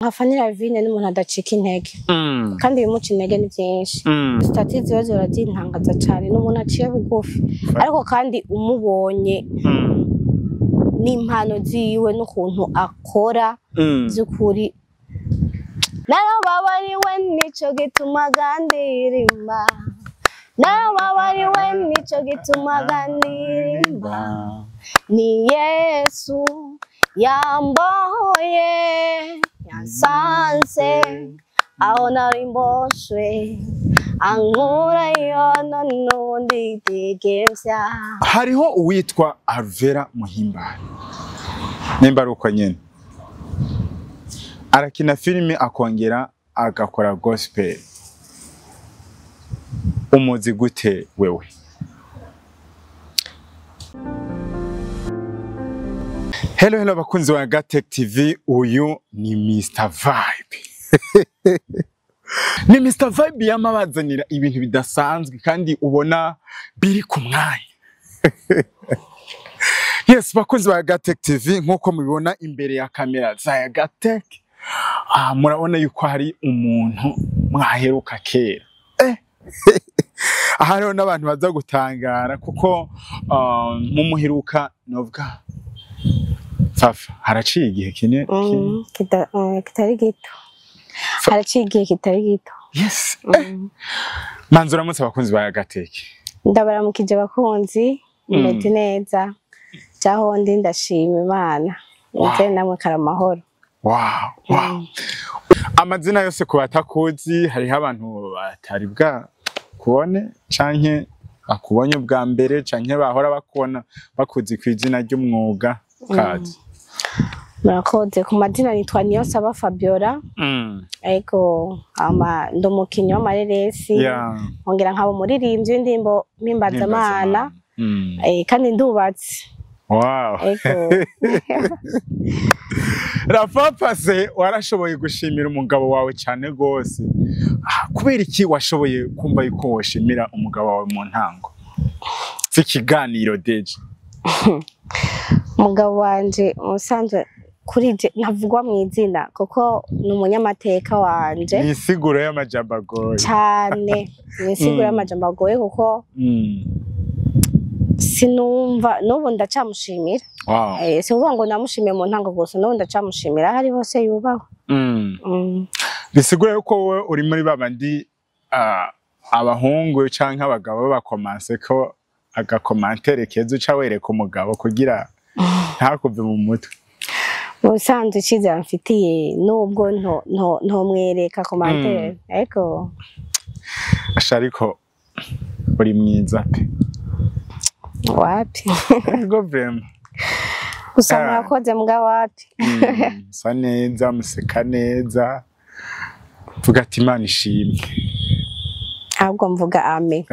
Nka Fanny Lavine n'umuntu adacika intege kandi ibimuca intege ni vyinshi. Statut ziwe zirazintangaza cane, n'umuntu aciye bugufi ariko kandi umubonye n'impano ziwe n'ukuntu akora vy'ukuri narababariwe, nico gituma gandirimba, narababariwe, nico gituma gandirimba, ni Yesu yambohoye, yansanze aho nari mboshwe, ankurayo none ubu ndidegemvya. Hariho uwitwa Alvera Muhimbare, nimba ari uko nyene, arakina filime akongera agakora gospel. Umuzi gute wewe? Hello hello bakunzi wa Gatech TV, uyu ni Mr Vibe. Ni Mr Vibe yamabazanira ibintu bidasanzwe kandi ubona biri ku mwanya. Yes, bakunzi ba Gatech TV, nkuko mubibona imbere ya kamera za Gatech, murabona yuko hari umuntu mwaheruka kera. Aha hariho n'abantu baza gutangara kuko mumuheruka novuga Fafa haraciye igihe kinini. Kitari gito, haraciye igihe kitari gito. Yes. Manzi uramutse abakunzi ba Gatech. Ndabaramukije abakunzi, meze neza jaho ndi, ndashima Imana. Nze namwe karamahoro. Wow. Amazina yose ku batakuzi, hariho abantu batari bwa kubone canke bakubonye ubwa mbere canke bahora bakubona bakuzi ku izina ry'umwuga kazi. Murakoze. Ku mazina nitwa Niyonsaba Fabiola. Ariko ama ndi umukinyi w'amareresi, nkongera nkaba umuririmbyi w'indirimbo mpimbazamana, kandi ndubatse. Ego. Rafa Pase, warashoboye gushimira umugabo wawe cyane gose. Kubera iki washoboye kumva yuko woshimira umugabo wawe mu ntango z'ikiganiro deje? Umugabo wanje musanzwe kuri je ntavugwa mu izina kuko ni umunyamateka wanje. Ni insiguro y'amajambo agoye. Cane, ni insiguro y'amajambo agoye kuko sinumva n'ubu ndacamushimira. Si ukuvuga ngo namushimiye mu ntango gusa, n'ubu ndacamushimira aho ari hose yubahwe. Bisigura yuko wowe uri muri babandi abahungu canke abagabo bakomanse ko agakomantere keza uca wereka umugabo kugira ntakuve mu mutwe. Mu bisanzwe icizere mfitiye nubwo ntomwereka komantere, ariko Asha, ariko uri mwiza pe. Wapi. Ego vraiment. Gusa murakoze mbwa, wapi. Musa neza, museka neza, vuga ati Imana ishimwe. Ahubwo mvuga ame.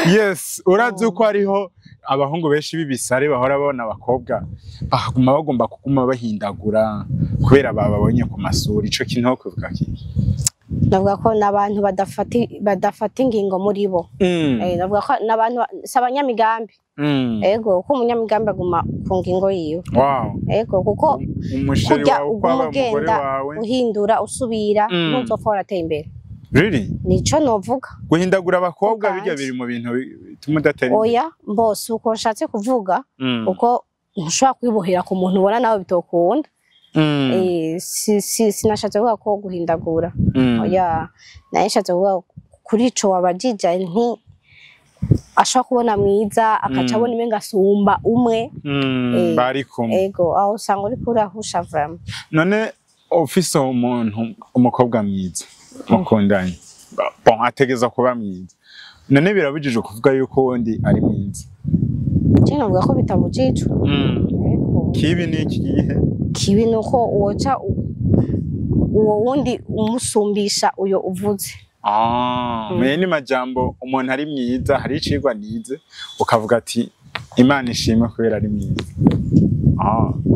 Yes, urazi uko hariho abahungu benshi b'ibisare bahora babona abakobwa bakaguma bagomba kuguma bahindagura kubera bababonye ku masura. Ico kintu ho kuvuga ki? Navuga ko n'abantu badafata ingingo muri bo. Navuga ko n'abantu si abanyamigambi. Ego, kuko umunyamigambi aguma ku ngingo yiwe. Ego, kuko Umusheri kurya wawe uko uguma aba umugore ugenda wawe. uhindura usubira, ntuzopfa warateye imbere. Really? Nico novuga. Guhindagura abakobwa Ubwanje. bijya biri mu bintu bituma udatera imbere. Oya, mbose uko nshatse kuvuga, uko ntushobora kwibohera ku muntu ubona nawe bitokunda. Sinashatse kuvuga ko guhindagura. Oya, naye nshatse kuvuga kuri ico wabajije nti ashobora kubona mwiza akaca abona umenga asumba umwe. Bari kumwe. Ego, aho usanga uriko urahusha vraiment. None ufise umuntu umukobwa mwiza mukundanye, bon, ategeza kuba mwiza, none birabujijwe kuvuga yuko wundi ari mwiza? Je novuga ko bitabujijwe. Ego. Kibi ni ikihe? Kibi nuko woca uwo wundi umusumbisha uyo uvuze. Mene majambo, umuntu ari mwiza, hari icigwa nize ukavuga ati Imana ishimwe kubera ari mwiza.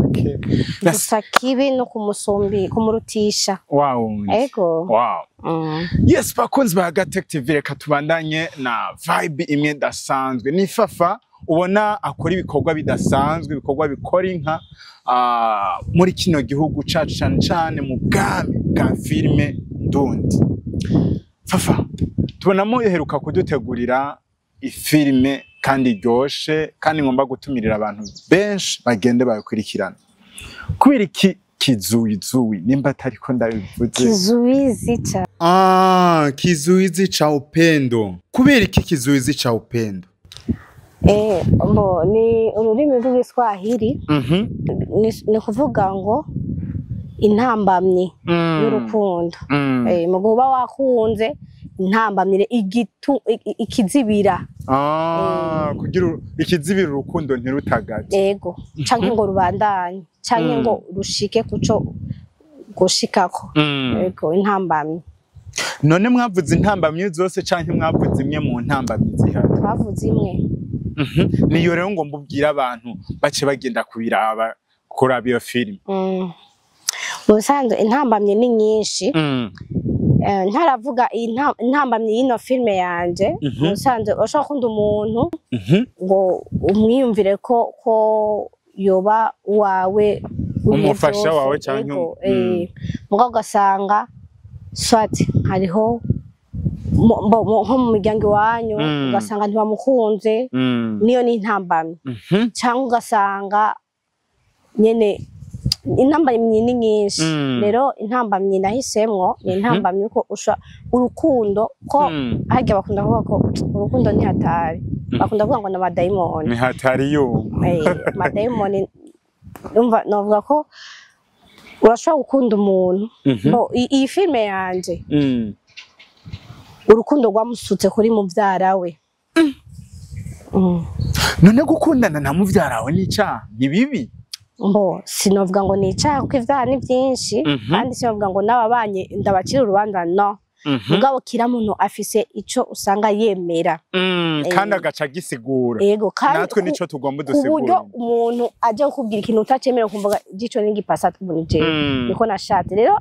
Okay. Yes. Gusa kibi no kumurutisha. Wa wundi. Ego. Wow. Yes, bakunzi ba Gatech TV, reka tubandanye na vibe imwe dasanzwe. Ni Fafa. Ubona akora ibikorwa bidasanzwe, ibikorwa bikora inka muri kino gihugu cacu, cane cane mu bwami bwa filime ndundi. Fafa, tubonamo iheruka kudutegurira ifilime kandi iryoshe, kandi ngomba gutumirira abantu benshi bagende bayikurikirana. Kubera iki kizuizuwi, nimba atariko ndabivuze? Kizuizi cha Ah, kizuizi cha upendo. Kubera iki kizuizi cha upendo? Mbo ni ururimi rw'Igiswahili. Ni kuvuga ngo intambamyi y'urukundo. Mu gihe uba wakunze, intambamyi igitu ikizibira. Kugira ikizibira urukundo ntirutagate. Ego, canke ngo rubandanye, canke ngo rushike kuco gushikako. Ego, intambamyi. None mwavuze intambamyi zose canke mwavuze imwe mu ntambamyi zihari? Twavuze imwe. Niyo rero ngo mbubwire abantu bace bagenda kubiraba, kuraba iyo filime. Mu bisanzwe intambamyi ni nyinshi. Ntaravuga intambamyi y'ino filime yanje, mu bisanzwe ushobora gukunda umuntu ngo umwiyumvire ko yoba uwawe w'ibihe Umufasha vyose. wawe canke Ego, mugabo ugasanga soit hariho nko mu miryango iwanyu, ugasanga ntibamukunze, niyo ni intambamyi. Cyangwa ugasanga nyene intambamyi ni nyinshi. Rero intambamyi nahisemwo ni intambamyi ko urukundo ko harya bakunda kuvuga ko urukundo ni hatari, bakunda kuvuga ngo ni amadayimoni. Ni hatari yo. Amadayimoni, umva, novuga ko urashobora gukunda umuntu. Bo, iyi filime yanje, urukundo rwamusutse kuri muvyara we. None gukundana na muvyara wawe ni icaha, ni bibi? Mbo sinovuga ngo ni icaha, kuko ivyaha ni vyinshi. Kandi sinovuga ngo n'ababanye ndabacira urubanza, no. Mugabo kira muntu afise ico usanga yemera. Kandi agaca agisigura. Ego, kandi Natwe nico tugomba ku buryo dusigura. umuntu aje kukubwira ikintu utacemera, ukumva gico n'igipasa muri jewe. Niko nashatse rero,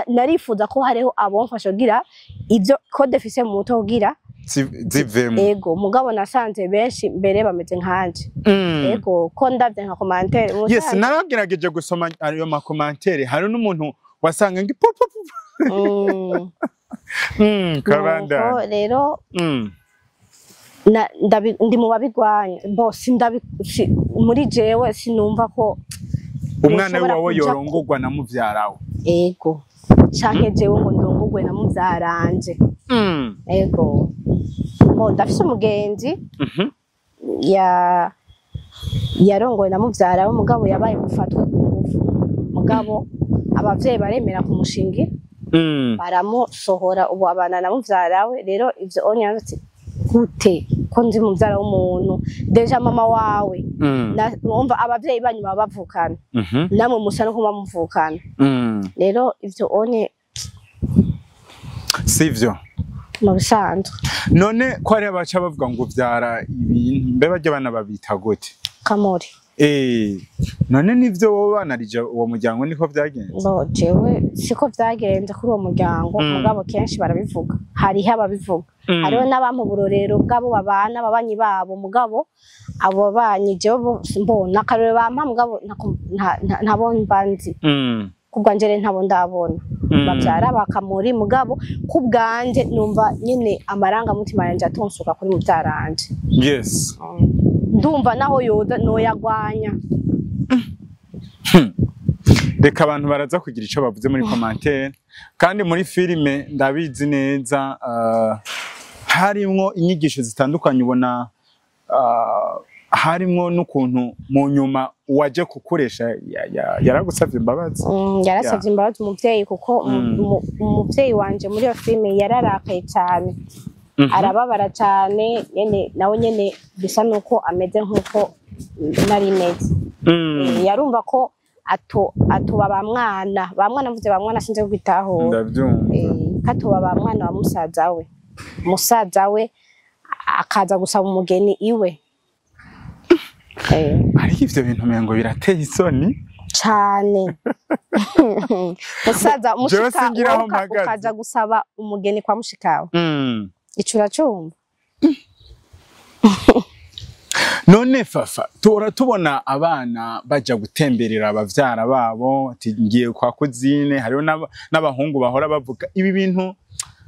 narifuza ko hariho abomfasha kugira ivyo code fise mu mutwe kugira Zivemo. Ego, mugabo nasanze benshi mbere bameze nkanje. Ego, ko ndavye nka commentaire Yes, naragerageje gusoma ayo ma commentaires, hari n'umuntu wasanga ngi pu pu pu. Kabanda. Nuko rero ndi mu babigwanya bo, muri jewe sinumva ko Umwana ushobora wawe kuja yorongorwa na muvyara we. Ego, canke jewe ngo ndongorwe na muvyaranje. Ego, bo ndafise umugenzi ya yarongowe na muvyara we, mugabo yabaye gufatwa ku ngufu, mugabo abavyeyi baremera kumushingira, baramusohora, ubu abana na muvyara we. Rero ivyo onya ati gute ko nzi muvyara w'umuntu, déjà mama wawe wumva abavyeyi banyu baba bavukana, namwe musa no kuba muvukana. Rero ivyo onye Sivyo. mu bisanzwe. None ko hari abaca bavuga ngo vyara ibintu, mbe barya bana babita gute? Kamori. None nivyo wowe banarije uwo muryango, niko vyagenze? Bo jewe siko vyagenze kuri uwo muryango. Mugabo kenshi barabivuga, hariho ababivuga. Hariho n'abampa uburorero bw'abo babana, ababanyi babo, mugabo abo babanyi jewe mbona akarorero bampa, mugabo ntabo mba nzi. Kubwanje rero ntabo ndabona bavyara bakamuri, mugabo kubwanje numva nyene amarangamutima yanje atonsuka kuri muvyaranje. Ndumva naho yoza noyagwanya. Reka abantu baraza kugira ico bavuze muri commentaire. Kandi muri filime ndabizi neza harimwo inyigisho zitandukanye, ubona harimwo n'ukuntu mu nyuma uwaje kukuresha yaragusavye imbabazi. Yarasavye imbabazi umuvyeyi, kuko umuvyeyi wanje muri iyo filime yararakaye cyane, arababara cyane nyene, nawe nyene bisa nuko ameze nkuko nari meze. Yarumva ko atoba ba mwana, ba mwana mvuze ba mwana sinze kwitahura. Ndavyumva. Ko atoba ba mwana wa musaza we, musaza we akaza gusaba umugeni iwe. Ariko ivyo bintu umengo birateye isoni. Cane, musaza Jewe mushika singira aho wowe mpagaze. ukaza gusaba umugeni kwa mushikawe. Ico uracumva? None Fafa, tora tubona abana baja gutemberera abavyara babo, ati ngiye kwa cousine. Hariho n'abahungu bahora bavuga ibi bintu,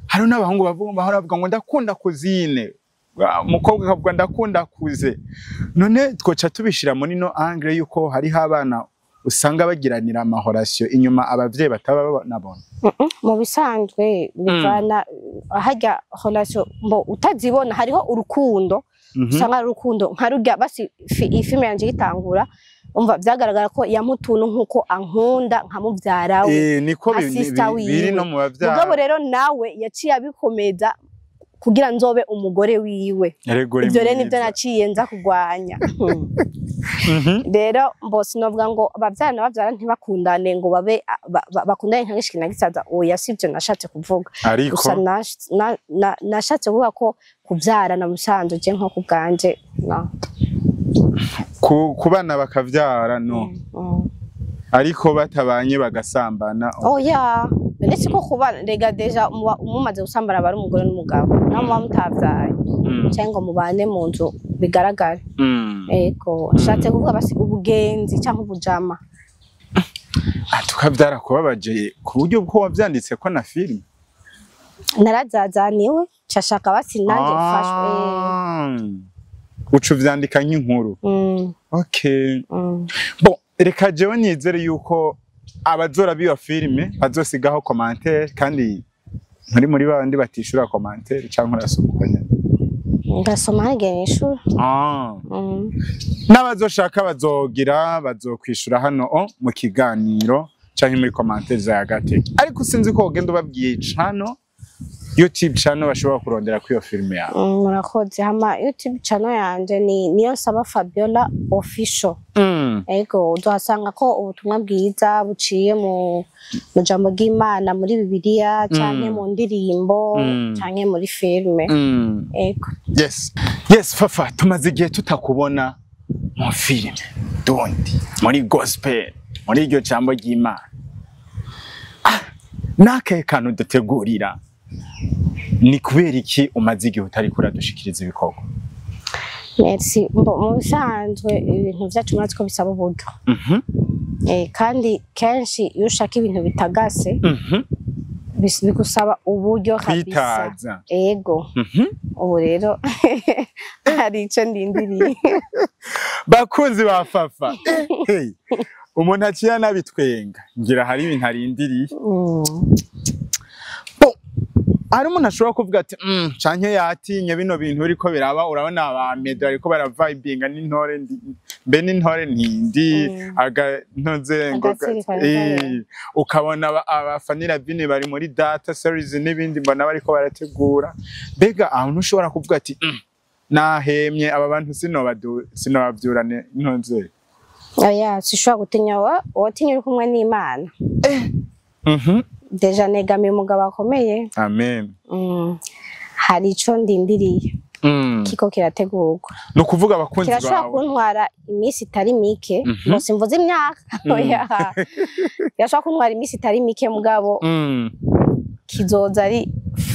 hariho n'abahungu bahora bavuga ngo ndakunda cousine, umukobwa akavuga ndakunda cousin. None twoca tubishira muri no angle yuko hariho abana usanga bagiranira ama relations inyuma abavyeyi bataba banabona? Mu bisanzwe bivana harya relation mbo utazibona, hariho urukundo usanga ari urukundo nka rurya basi ifilme yanje yitangura, umva, vyagaragara ko yamutuntu nkuko ankunda nka muvyara we, Niko nka sister biri wiwe. no mu bavyara. Mugabo rero nawe yaciye abikomeza kugira nzobe umugore wiwe. Erego uri Ivyo rero nivyo mwiza. naciye nza kurwanya. Rero mbo sinovuga ngo abavyara na bavyara ntibakundane, ngo babe bakundane nka gishiki na gisaza, oya, sivyo nashatse kuvuga. Ariko Gusa nashatse kuvuga ko kuvyara na musanzu je nko kubwanje no. Ku bana bakavyara no, ariko batabanye bagasambana? Oya, none siko kubana rega, déjà muba mumaze gusambana aba ari umugore n'umugabo, naho muba mutavyaye canke ngo mubane mu nzu bigaragare. Ego, nshatse kuvuga basi ubugenzi canke ubujama. Ah, tukavyarakubabaje ku buryo bwo wavyanditse ko na filime? Narazazaniwe, nshashaka basi nanjye mfashwe. Ah. Uca uvyandika nk'inkuru? Mm. Okay. Mm. Bon, reka jewe nizere yuko abazora biyo filime bazosigaho commentaire, kandi nturi muri babandi batishura commentaire, canke urasoma uko nyene? Ndasoma, hagera ishuri. Ah. N'abazoshaka bazogira bazokwishura hano mu kiganiro canke muri commentaire za Gateke. Ariko sinzi ko ugenda ubabwiye channel, YouTube channel bashobora kurondera kuri iyo filime yawe. Murakoze. Hama YouTube channel yanje ni Niyo Nsaba Fabiola Official. Ego, uzohasanga ko ubutumwa bwiza buciye mu jambo ry'Imana, muri Bibiliya canke mu ndirimbo canke muri filme. Ego. Yes, Fafa, tumaze igihe tutakubona mu filime dundi, muri gospel, muri iryo jambo ry'Imana. Ah, nakahe kantu dutegurira? Ni kubera iki umaze igihe utariko uradushikiriza ibikorwa? Merci. Mbo mu bisanzwe ibintu vyacu murazi ko bisaba uburyo. Kandi kenshi iyo ushaka ibintu bitagase bigusaba uburyo kabisa. Kwitaza. Ego. Ubu rero hari ico ndindiriye. Bakunzi ba Fafa, hey, umuntu aciye anabitwenga, ngira hari ibintu arindiriye. Bon, hari umuntu ashobora kuvuga ati canke yatinye bino bintu biriko biraba, urabona ba Meddy bariko baravibinga n'intore mbe n'intore ntindi aga ntoze ngo Agatsirika ntore. Ukabona abafanira bine bari muri data series n'ibindi, mbona bariko barategura. Mbega aho ntushobora kuvuga ati nahemye aba bantu, sinobavyurane ntoze? Oya, sishobora gutinya, watinya uri kumwe n'Imana. Déjà negamiye umugabo akomeye. Amen. Hari ico ndindiriye kiko kirategurwa. Ni ukuvuga abakunzi Kirashobora bawe kuntwara iminsi itari mike. Ngo simvuze imyaka, oya, kirashobora kuntwara iminsi itari mike, mugabo kizoza ari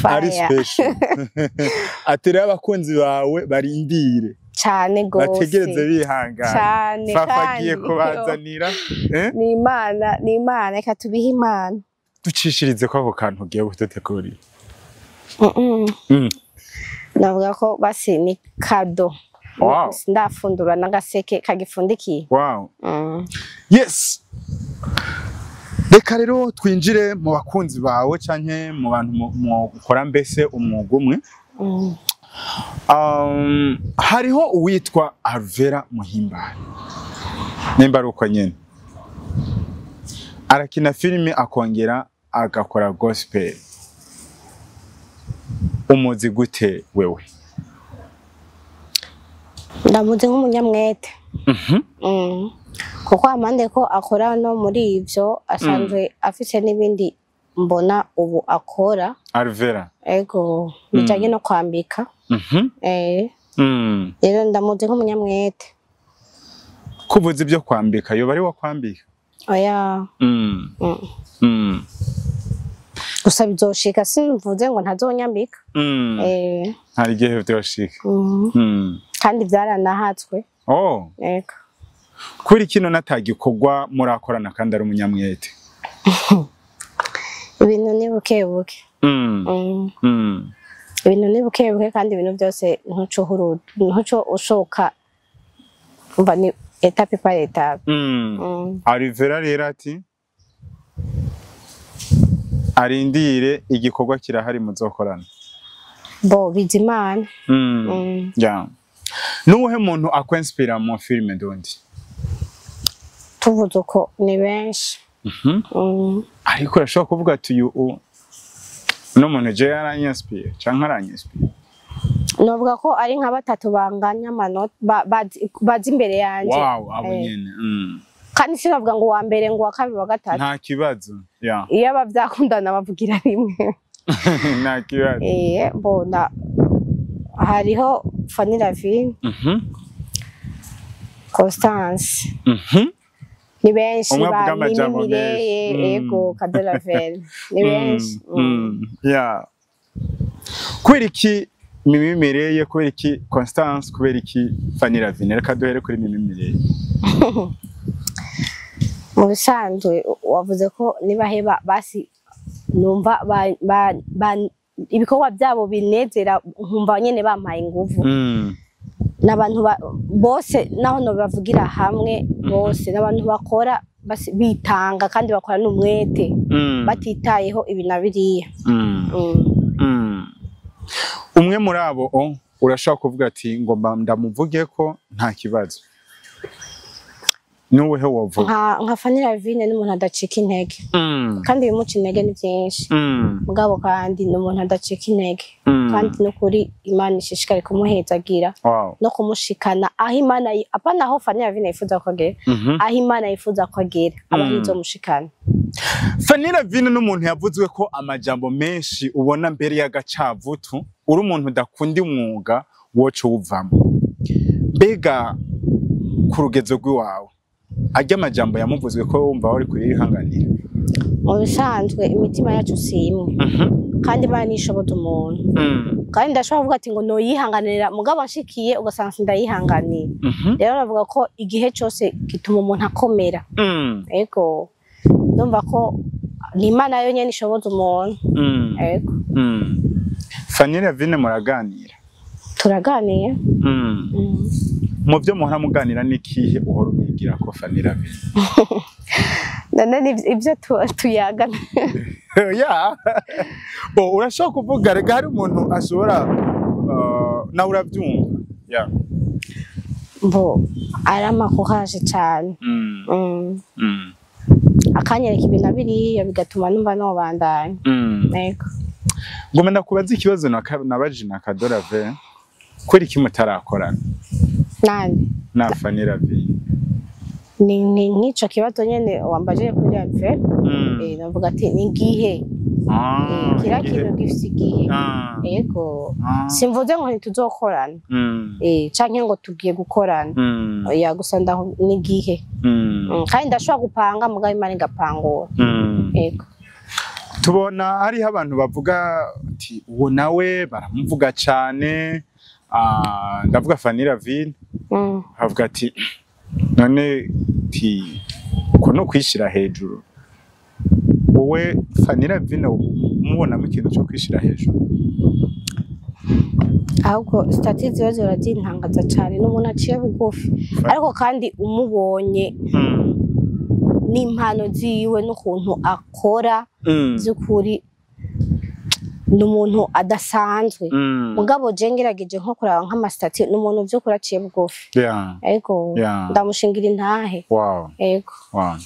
ari fire. Special. Ati rero abakunzi bawe barindire Cane gose. bategereze bihangana. Cane. Fafa agiye Kandi kubazanira, eh? Ni Imana, ni Imana, reka tubihe Imana. Ducishirize ko ako kantu ugiye kudutegurira. Navuga ko basi ni cadeau. Sindafundura n'agaseke kagifundikiye. Yes, reka rero twinjire mu bakunzi bawe canke mu bantu mukora mbese umwuga umwe. Hariho uwitwa Alvera Muhimbare, nimba ari uko nyene, arakina filime akongera agakora gospel. Umuzi gute wewe? Ndamuzi nk'umunyamwete. Kuko amande ko akora no muri ivyo, asanzwe afise n'ibindi mbona ubu akora. Alvera? Ego, bijanye no kwambika. Rero ndamuzi nk'umunyamwete. Kuvuza ibyo kwambika, yoba ari wakwambika? Oya. Gusa bizoshika, simvuze ngo ntazonyambika. Hari igihe vyoshika. Kandi vyaranahatswe. Oh. Yego. Kuri kino natagikorwa murakorana kandi ari umunyamwete. Ibintu ni buke buke. Ibintu ni buke buke kandi ibintu byose ntuco ushoka umva ni étape par étape. Alivera rero ati arindire igikorwa kirahari muzokorana. Bo Bizimana. Yeah. Nuwuhe muntu akwinspira mu filime ndundi? Tuvuze uko ni benshi. Ariko urashobora kuvuga ati uyu uno muntu je yaranyinspira canke aranyinspira. Novuga ko ari nka batatu banganya amanota bazi imbere yanje. Wow, abo nyene. Kandi sinavuga ngo wa mbere ngo wa kabiri wa gatatu. Nta kibazo. Yeah. Iyo abavyakundana bavugira rimwe. Nta kibazo. Mbona hariho Fanny Lavine. Constance. Ni benshi ba Mimi Mireye, ego Kadolavelle. Ni benshi. Yeah. Kubera iki Mimi Mireye, kubera iki Constance, kubera iki Fanny Lavine? Reka duhere kuri Mimi Mireye. Mu bisanzwe wavuze ko nibaheba basi numva ibikorwa byabo binezera nkumva nyene bampaye inguvu. N'abantu bose naho no bavugira hamwe bose n'abantu bakora bitanga kandi bakora n'umwete batitayeho ibi na biriya. Umwe muri abo urashobora kuvuga ati ngo ndamuvuge ko nta kibazo. Nuwehe wovuga? Nka Fanny Lavine n'umuntu adacika intege. Kandi bimuca intege ni byinshi. Mugabo kandi n'umuntu adacika intege. Kandi nukuri Imana ishishikare kumuhezagira. No kumushikana aho Imana apana aho Fanny Lavine yifuza ko agera. Aho Imana yifuza ko agera aba arizo mushikana. Fanny Lavine n'umuntu yavuzwe ko amajambo menshi ubona mbere y'agacavutu uri umuntu udakunda umwuga woco uvamo. Mbega ku rugezo rw'iwawe ajya amajambo yamuvuzwe ko wumva wari kuyihanganira? Mu bisanzwe imitima yacu si imwe. Kandi Imana nishoboza umuntu. Kandi ndashobora kuvuga ati ngo noyihanganira mugabo nshikiye ugasanga sindayihanganiye. Rero navuga ko igihe cyose gituma umuntu akomera. Ego ndumva ko ni Imana yo nyene ishoboza umuntu. Ego. Fanny Lavine muraganira? Turaganira. Mu byo muhora muganira nikihe uhora umwigira ko Fanny Lavine? None ibyo tuyagana. Yeah. Bo urashobora kuvuga rega hari umuntu ashobora nawe urabyumva. Yeah. Bo aramakoraje cyane. Akanyereka ibintu biriya bigatuma numva nobandanya. Yego. Ngoma ndakubaza ikibazo nabaje na Kadorave kuri iki mutarakorana? Nani? Na Fanny Lavine. Ni nk'ico kibazo nyene wambaje kuri Ave. Navuga ati ni ngihe. Kira kintu gifise igihe. Yego. Simvuze ngo ntituzokorana. Canke ngo tugiye gukorana. Oya gusa ndaho ni gihe. Kandi ndashobora gupanga mugabo Imana igapangura. Yego. Tubona hariho abantu bavuga ati uwo nawe baramuvuga cyane. Ndavuga Fanny Lavine. Avuga ati none ti uko no kwishira hejuru. Wowe Fanny Lavine umubonamo ikintu cyo kwishira hejuru? Ahubwo stati ziba zirazintangaza cyane n'umuntu aciye bugufi. Ariko kandi umubonye n'impano ziwe n'ukuntu akora by'ukuri n'umuntu adasanzwe. Mugabo je ngerageje nko kuraba nk'amasitati n'umuntu by'ukuri aciye bugufi. Ego ndamushingira intahe. Wow. Ego. Wow.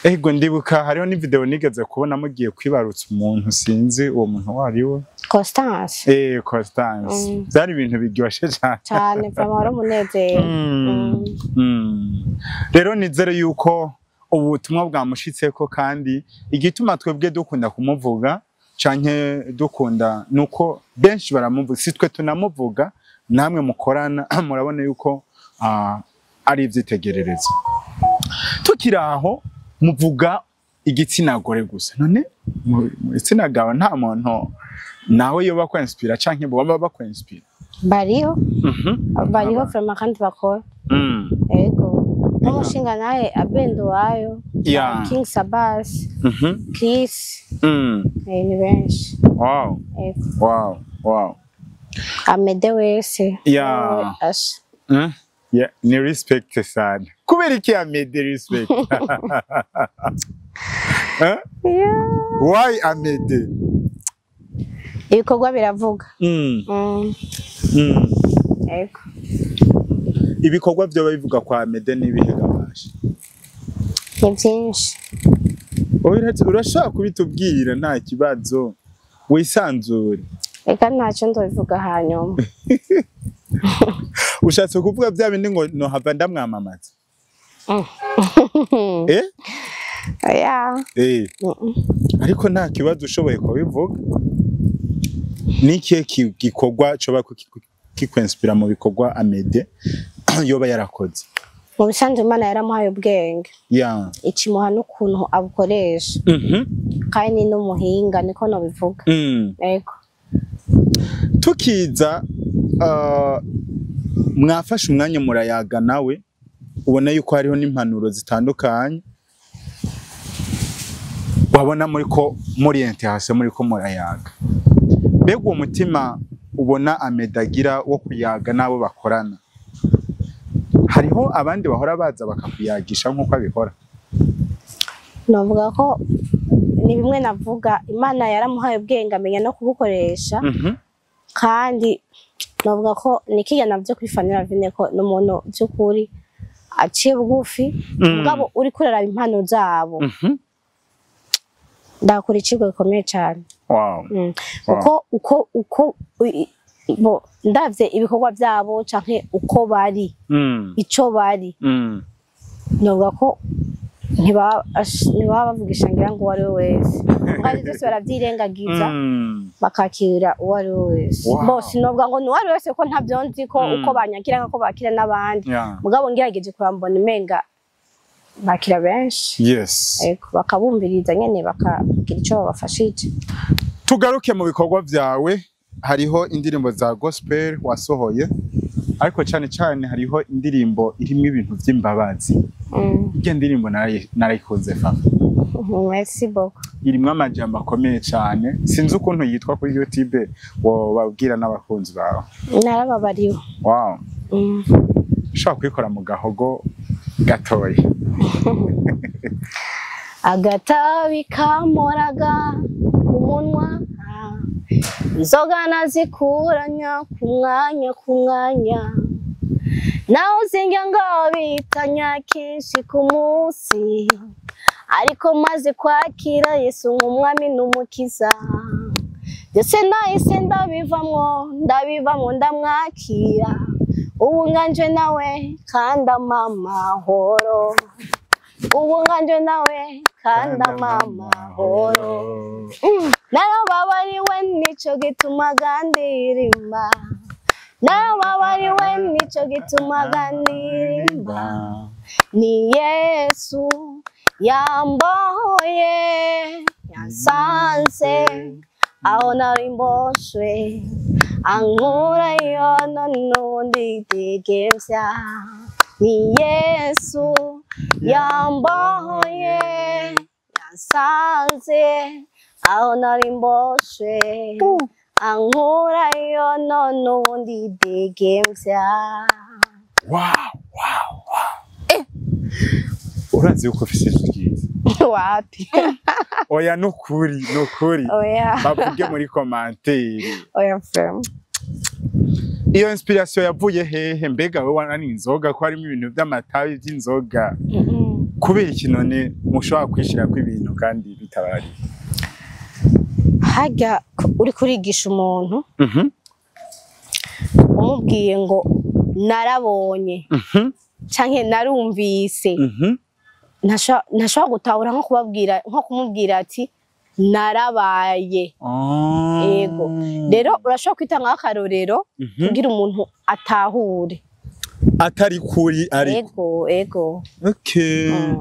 Ego ndibuka hariho ni video nigeze kubona mugiye kwibarutsa umuntu sinzi uwo muntu wari we. Constance. Constance. Byari ibintu biryoshe cyane. Cyane vraiment wari umunezero. Rero nizere yuko ubutumwa bwamushitseko kandi igituma twebwe dukunda kumuvuga canke dukunda nuko benshi baramuvuga si twe tunamuvuga namwe mukorana murabona yuko ari ivyitegererezo. Tukiraho muvuga igitsina gore gusa none mu gitsina gabo nta muntu nawe yoba kwinspira canke bo baba bakwinspira? Bariho. Bariho vraiment kandi bakora. Ego, nk'umushinga nawe Abendo wayo, King Sabas, Chris, ni benshi. Ego. Wow. Amede wese. Asha. Yeah, ni respect sana. Kubera iki Amede respect? Yeah. Why Amede? Ibikorwa biravuga. Ego. Ibikorwa byo bivuga kwa Amede nibihe gabasha? Ni byinshi. Urashaka kubitubwira nta kibazo. Wisanzure. Eka ntacyo ndobivuga hanyuma. Ushatse kuvuga bya bindi ngo no hava ndamwamamaza. Yeah. Ariko nta kibazo ushoboye kubivuga. Niki gikorwa coba kikwenspira mu bikorwa Amede yoba yarakoze? Mu bisanzwe Imana yaramuhaye ubwenge. Ikimuha n'ukuntu abukoresha. Kandi n'umuhinga niko nobivuga. Ego. Tukiza mwafashe umwanya murayaga nawe ubona yuko hariho n'impanuro zitandukanye wabona muri ko muri intéressé muri ko murayaga. Mbega uwo mutima ubona Amede agira wo kuyaga nabo bakorana, hariho abandi bahora baza bakakuyagisha nkuko abikora? Navuga ko ni bimwe navuga, Imana yaramuhaye ubwenge amenya no kubukoresha. Kandi navuga ko nikiya navyo kwifanira vine ko n'umuntu by'ukuri aciye bugufi, mugabo uri kuraraba impano zabo. Ndakora ikigo gikomeye cyane. Uko uko bo ndavye ibikorwa byabo canke uko bari, ico bari, navuga ko ntibaba bavugisha ngira ngo uwo ari we wese, kandi byose baravyirengagiza bakakira uwo ari we wese. Bose novuga ngo ni uwo ari we wese ko ntavyo nzi ko uko banyakira ko bakira n'abandi, mugabo ngerageje kurambona imenga bakira benshi. Ego, bakabumviriza nyene bakagira ico babafashije. Tugaruke mu bikorwa vyawe, hariho indirimbo za gospel wasohoye, ariko cyane cyane hariho indirimbo irimo ibintu vy'imbabazi. Iyo ndirimbo narayikunze Fafa. Merci beaucoup. Irimwo amajambo akomeye cyane, sinzi ukuntu yitwa kuri YouTube, wobabwira n'abakunzi bawe. Narababariwe. Wow. Ushobora kuyikora mu gahogo gatoya. Agatabi kamoraga umunwa, inzoga nazikuranya ku mwanya ku mwanya, naho zinjya ngo bitanya kenshi ku munsi, ariko maze kwakira Yesu nk'umwami n'umukiza, ndetse nahise ndabivamwo ndabivamwo ndamwakira, ubu nganje nawe kandi amahoro, ubu nganje nawe kandi amahoro. Narababariwe nico gituma gandirimba, narababariwe nico gituma gandirimba, ni Yesu yamboye yansanze aho nari mboshwe, ankurayo none ndidegemvya, ni Yesu yamboye yansanze aho nari mboshwe, ankurayo none ndidegemvya. Wow, wow, wow. Urazi yuko ufise ijwi ryiza? Wapi? Oya nukuri, nukuri. Oya. Bavuge muri commentaire. Oya frère. Iyo inspiration yavuye hehe? Mbega wewe wanani inzoga ko harimo ibintu by'amatabi by'inzoga? Kubera iki none mushobora kwishira ko ibintu kandi bitabari? Hajya uri kurigisha umuntu, umubwiye ngo narabonye canke narumvise, ntashobora gutahura nko kubabwira nko kumubwira ati narabaye. Ego. Rero urashobora kwitanga akarorero kugira umuntu atahure atari kuri ariko. Ego, ego. Okay.